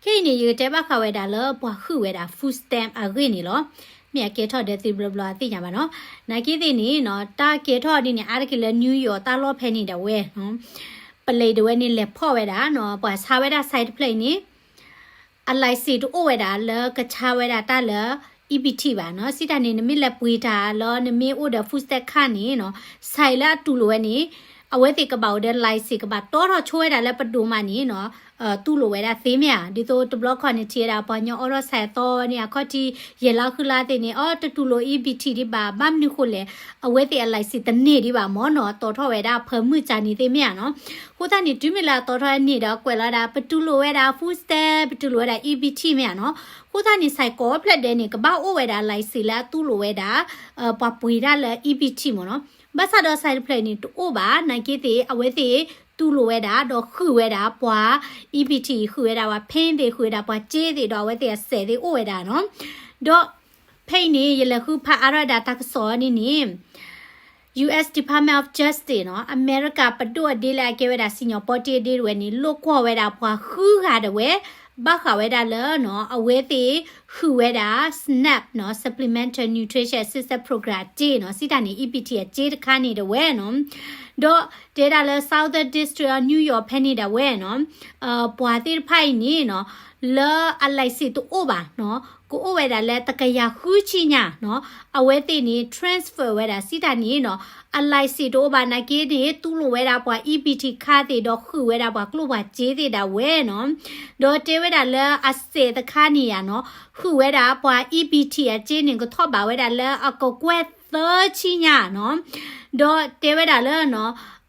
ခဲအံၤန့ၣ် ယကတဲဘၣ်ဃးဝဲဒၣ်လၢပှၤဟုၣ်ဝဲဒၣ် food stamp အဂ့ၢ်န့ၣ်လီၤ. မ့ၢ်အကဲထီၣ်ဒီးသုဘျီဘျီအသ့ၣ်ညါဘၣ်နီၤ. နာ်က့သ့ၣ်န့ၣ်နီၤ တၢ်ကဲထီၣ်ဒ်န့ၣ် အါတက့ၢ်လၢ New York တၢ်လီၢ်ဖဲန့ၣ်ဒၣ်ဝဲနီၤ ပလံးဒၣ်ဝဲန့ၣ် လဲၤဖီၣ်ဝဲဒၣ်နီၤ ပှၤဆါဝဲဒၣ် site တဖျၢၣ်အံၤန့ၣ် အ license တအိၣ်ဝဲဒၣ်လၢကဆါဝဲဒၣ်တၢ်လၢ E B T ဘၣ်နီၤ. စံးတၢ်န့ၣ် နမ့ၢ်လဲၤပှ့ၤတၢ်လၢနမ့ၢ်အိၣ်ဒီး food stamp card န့ၣ်နီၤ site လၢအတူၢ်လိာ်ဝဲန့ၣ် အဝဲသ့ၣ်ကဘၣ်အိၣ်ဒီး license ကဘၣ်တီထီၣ်ဆိဝဲဒၣ်လၢပဒိၣ်မးန့ၣ်နီၤ တူၢ်လိာ်ဝဲဒၣ်သ့မ့ၢ်ဧါ. ဒ်သိးတဘျီခီန့ၣ် ထံၣ်ဝဲဒၣ်ပှၤကညီအိးထီၣ် site အသီန့ၣ် အခီၣ်ထံး ယဲၢ်လါဃုလါသ့ၣ်န့ၣ် အီ တတူၢ်လိာ် E B T ဒံးဘၣ် ဘၣ်မနုၤဃိလဲၣ် အဝဲသ့ၣ်အ license တန့ၢ်ဒံးဘၣ်မ့ၢ်နီၤ တီထီၣ်ဝဲဒၣ် permit ကန့ၣ်သ့မ့ၢ်ဧါနီၤ. အဃိသတးန့ၣ် တုၤမ့ၢ်လၢအတီထီၣ်န့ၣ်ဒီး ကွဲးလီၤဝဲဒၣ် ပတူၢ်လိာ်ဝဲဒၣ် food stamp ပတူၢ်လိာ်ဝဲဒၣ် E B T မ့ၢ်ဧါနီၤ. အဃိသတးန့ၣ် site ကိးဖျၢၣ်ဒဲးန့ၣ် ကဘၣ်အိၣ်ဝဲဒၣ် license လၢအတူၢ်လိာ်ဝဲဒၣ် ပှၤပှ့ၤတၢ်လၢ E B T မ့ၢ်နီၤ. ဘၣ်ဆၣ်ဒီး site တဖျၢၣ်န့ၣ် တအိၣ်ဘၣ် နာ်က့သ့ၣ် အဝဲသ့ၣ်တူၢ်လိာ်ဝဲဒၣ် ဒီးဃုာ်ဝဲဒၣ်ပှၤ E B T ဃုာ်ဝဲဒၣ်ပှၤ paint သ့ၣ် ဃုာ်ဝဲဒၣ်ပှၤစ့သ့ၣ် ဒီးအဝဲသ့ၣ်အစဲးသ့ၣ်အိၣ်ဝဲဒၣ်နီၤ. ဒီးဖဲအံၤန့ၣ် ယလဲၤဃုဖးအါထီၣ်ဝဲဒၣ်တၢ်ကစီၣ်ဒ်န့ၣ် U S Department of Justice နီၤ အမဲရကၤပဒိၣ်အဒ့လၢအကဲဝဲဒၣ်စံၣ်ညီၣ်ပီတ့အဒ့တဝဲန့ၣ် လိာ်ကွီၢ်ဝဲဒၣ်ပှၤဃုဂၤတဝဲ ဘၣ်ဃးဝဲဒၣ်လၢနီၤ အဝဲသ့ၣ်ဃုာ်ဝဲဒၣ် SNAP နီၤ Supplemental Nutrition Assistance Program အစ့နီၤ စံးတၢ်န့ၣ် E B T အစ့တခါန့ၣ်တဝဲနီၤ. ဒီးတဲဒၣ်လၢ Southern District of New York ဖဲန့ၣ်ဒၣ်ဝဲနီၤ ပှၤသ့ၣ်တဖၣ်အံၤန့ၣ်နီၤ လၢအ license တအိၣ်ဘၣ်နီၤ ကအိၣ်ဝဲဒၣ်လၢတကယၤဃုဆံညါနီၤ အဝဲသ့ၣ်န့ၣ် transfer ဝဲဒၣ်စံးတၢ်န့ၣ်နီၤ အ license တအိၣ်ဘၣ်နာ်က့န့ၣ် တူၢ်လိာ်ဝဲဒၣ်ပှၤ E B T ခါသ့ၣ် ဒီးဃုာ်ဝဲဒၣ်ပှၤကျိၣ်ပှၤစ့သ့ၣ်ဒၣ်ဝဲနီၤ. ဒီးတဲဝဲဒၣ်လၢအစဲးတခါန့ၣ်ယါနီၤ ဃုာ်ဝဲဒၣ်ပှၤ E B T အစ့န့ၣ် ကထီၣ်ဘးဝဲဒၣ်လၢအကကွဲၢ်သၢဆံညါနီၤ. ဒီးတဲဝဲဒၣ်လၢနီၤ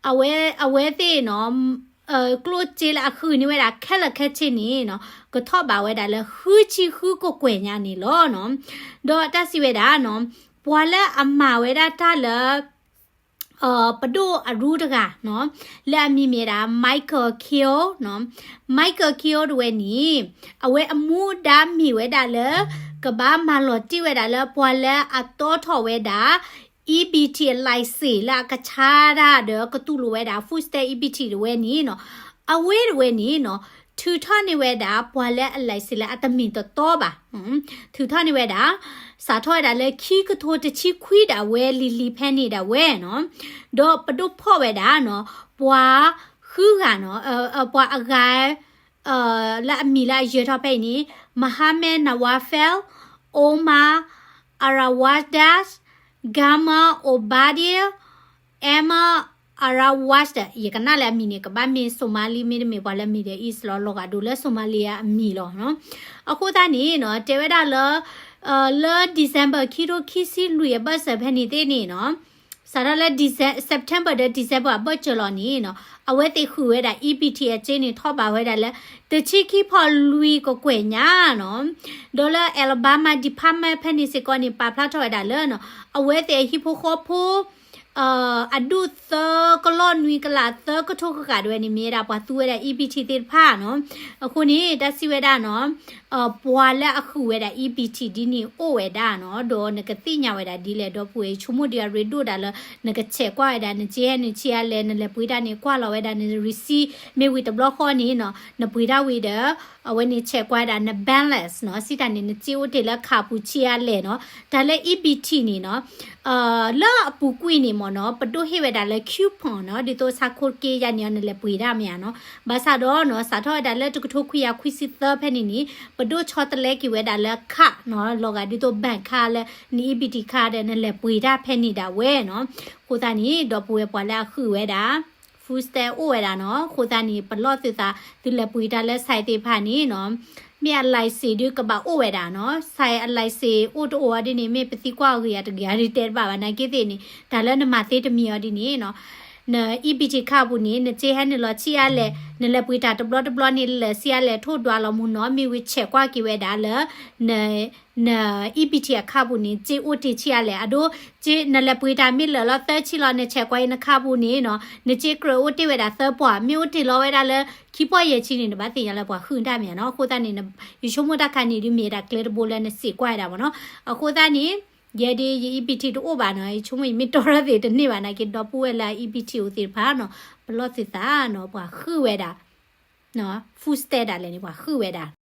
အဝဲ အဝဲသ့ၣ်နီၤ ကျိၣ်စ့လၢအဃုာ်န့ၢ်ဝဲဒၣ်ခဲလၢာ်ခဲဆ့န့ၣ်နီၤ ကထီၣ်ဘးဝဲဒၣ်လၢဃုဆံဃုကကွဲၢ်ညါန့ၣ်လီၤနီၤ. ဒီးတၢ်စံးဝဲဒၣ်နီၤ ပှၤလၢအမၤဝဲဒၣ်တၢ်လၢ ပဒိၣ်အရူတဂၤနီၤ လၢအမံၤမ့ၢ်ဒၣ် Michael Keo နီၤ Michael Keo တဝဲန့ၣ် အဝဲအမူဒါမ့ၢ်ဝဲဒၣ်လၢ ကဘၣ်မၤလီၤတံၢ်ဝဲဒၣ်လၢပှၤလၢအတီထီၣ်ဝဲဒၣ် E B T အ license လၢအကဆါတၢ်ဒီးကတူၢ်လိာ်ဝဲဒၣ် food stamp E B T တဝဲန့ၣ်နီၤ အဝဲတဝဲန့ၣ်နီၤ ထုးထီၣ်န့ၢ်ဝဲဒၣ် ပှၤလၢအ license လၢအတမ့ၢ်တတီဘၣ် ထုးထီၣ်န့ၢ်ဝဲဒၣ် စးထီၣ်ဝဲဒၣ်လၢခံကထိတဆံခွံဒၣ်ဝဲလံၤလံၤဖဲန့ၣ်ဒၣ်ဝဲနီၤ ဒီးပဒိၣ်ဖီၣ်ဝဲဒၣ်နီၤ ပှၤဃုဂၤနီၤ ပှၤအဂၤ လၢအမံၤလၢအယၢၤထီၣ်ဖဲအံၤန့ၣ် Mohammed Nawafal, Omar Arawada, Gamal Obadia, Emma Arawada ယကနၣ်လၢအမံၤန့ၣ် ကဘၣ်မ့ၢ် Somali မ့တမ့ၢ်ပှၤလၢ Middle East လီၤ လီၤဂာ်ဒိလၢ Somali အမံၤလီၤနီၤ. အဃိသတးန့ၣ်နီၤ တဲဝဲဒၣ်လၢ လၢ December ခံထိခံဆံလွံၢ်အဘၢၣ်စၢၤဖဲန့ၣ်သ့ၣ်န့ၣ်နီၤ စးထီၣ်လၢ September ဒီး December အဘၢၣ်စၢၤလီၤန့ၣ်နီၤ အဝဲသ့ၣ်ဃုာ်ဝဲဒၣ် E B T အစ့န့ၣ် ထီၣ်ဘးဝဲဒၣ်လၢ တဆံခံဖီလွံၢ်ကကွဲၢ်ညါနီၤ. ဒီးလၢ Alabama Department ဖဲန့ၣ်စ့ၢ်ကီးန့ၣ် ပာ်ဖျါထီၣ်ဝဲဒၣ်လၢနီၤ အဝဲသ့ၣ်အဟံၣ်ဖိဃီဖိ အဒူၣ်သၢကလီၢ်နွံကလးသၢကထိကဃာ်ဒၣ်ဝဲန့ၣ် မ့ၢ်ဝဲဒၣ်ပှၤသူဝဲဒၣ် E B T သ့ၣ်တဖၣ်နီၤ. အဃိန့ၣ် တၢ်စံးဝဲဒၣ်နီၤ ပှၤလၢအဃုာ်ဝဲဒၣ် E B T ဒ်န့ၣ်အိၣ်ဝဲဒၣ်နီၤ ဒီးနကသ့ၣ်ညါဝဲဒၣ်ဒ်လဲၣ် ဒီပုၢ်ဝဲၢ် ဆိကမိၣ်ဒံးအရ့ဒိၣ်ဒၣ်လၢ နကဆဲးကွၢ်ဝဲဒၣ် နစ့ဟဲနုာ်ဆံးအါလဲၣ် နလဲၤပှ့ၤတၢ်န့ၣ် ကွၢ်လီၤဝဲဒၣ် န receipt မ့ၢ်ဝံၤတဘျီဃီန့ၣ်နီၤ နပှ့ၤတၢ်ဝံၤဒီး အဝဲန့ၣ်ဆဲးကွၢ်ဝဲဒၣ် န balance နီၤ စံးတၢ်န့ၣ် နစ့အိၣ်တ့ၢ်လၢခးပူၤဆံးအါလဲၣ်နီၤ တၢ်လၢ E B T န့ၣ်နီၤ လၢအပူၤကွံာ်န့ၣ်မ့ၢ်နီၤ ပဒိၣ်ဟ့ၣ်ဝဲဒၣ်လၢ coupon နီၤ ဒ်သိးဆါခိၣ်က့ယါန့ၣ်အီၤ နလဲၤပှ့ၤတၢ်မ့ၢ်ဧါနီၤ. ဘၣ်ဆၣ်ဒီးနီၤ စးထီၣ်ဝဲဒၣ်လၢတကထိခွံကယၤခွံဆံသၢဖဲန့ၣ်န့ၣ် ပဒိၣ်ဆီတလဲက့ၤဝဲဒၣ်လၢ card နီၤ လီၤဂာ်ဒ်သိး bank card လၢန E B T card ဒီး နလဲၤပှ့ၤတၢ်ဖဲန့ၣ်ဒၣ်ဝဲနီၤ. အဃိသတးန့ၣ် ဒီပုၢ်ဝဲၢ်ပှၤလၢအဃုာ်ဝဲဒၣ် food stamp အိၣ်ဝဲဒၣ်နီၤ. အဃိသတးန့ၣ် ပလီၢ်သုသး သုလဲၤပှ့ၤတၢ်လၢ site သ့ၣ်တဖၣ်န့ၣ်နီၤ မ့ၢ်အ license ဒုးကဘၣ်အိၣ်ဝဲဒၣ်နီၤ. site အ license အိၣ်တအိၣ်အီၤဒ်န့ၣ် မ့ၢ်ပသံကွၢ်အဂ့ၤအတဂ့ၤအီၤဒ်တဲတဘၣ်ဘၣ် နာ်က့သ့ၣ်န့ၣ် တၢ်လၢနမၤသ့တမံၤအီၤဒ်န့ၣ်နီၤ န E B T card ပူၤန့ၣ် နစ့ဟဲနုာ်လီၤဆံးအါလဲၣ် နလဲၤပှ့ၤတၢ်တဘျီတဘျီန့ၣ် လဲၤဆံးအါလဲၣ် ထိၣ်ဒွးလီၤမူနီၤ မ့ၢ်ဝံၤဆဲးကွၢ်က့ၤဝဲဒၣ်လၢ န E B T အခါပူၤန့ၣ် စ့အိၣ်တ့ၢ်ဆံးအါလဲၣ် အဒိ စ့နလဲၤပှ့ၤတၢ်မ့ၢ်လၢာ်လီၤသၢဆံလီၤ နဆဲးကွၢ်အံၤနခါပူၤန့ၣ်နီၤ နစ့ကြၢးအိၣ်တ့ၢ်ဝဲဒၣ်သၢပီၢ် မ့ၢ်အိၣ်တ့ၢ်လီၤဝဲဒၣ်လၢခံပီၢ်ယဲၢ်ဆံန့ၣ် နဘၣ်သ့ၣ်ညါလၢပှၤဃုတၢ်မ့ၢ်ဧါနီၤ. အဃိသတးန့ၣ် ယဆိကမိၣ်တၢ်ခါန့ၣ်ဒုးမ့ၢ်ဝဲဒၣ်ကျဲတဘိလၢနစံးကွၢ်ဝဲဒၣ်မ့ၢ်နီၤ. အဃိသတးန့ၣ် ယဲဒၣ်ယ E B T တအိၣ်ဘၣ်နီၤ ယဆိကမိၣ်ယမ့ၢ်တီထီၣ်သ့ၣ်တန့ၢ်ဘၣ်နာ်က့ ဒီပုၢ်ဝဲၢ်လၢ E B T အိၣ်သ့ၣ်တဖၣ်နီၤ ပလီၢ်သုသးနီၤ ပှၤဃုဝဲဒၣ် food stamp ဒၣ်လဲာ်န့ၣ် ပှၤဃုဝဲဒၣ်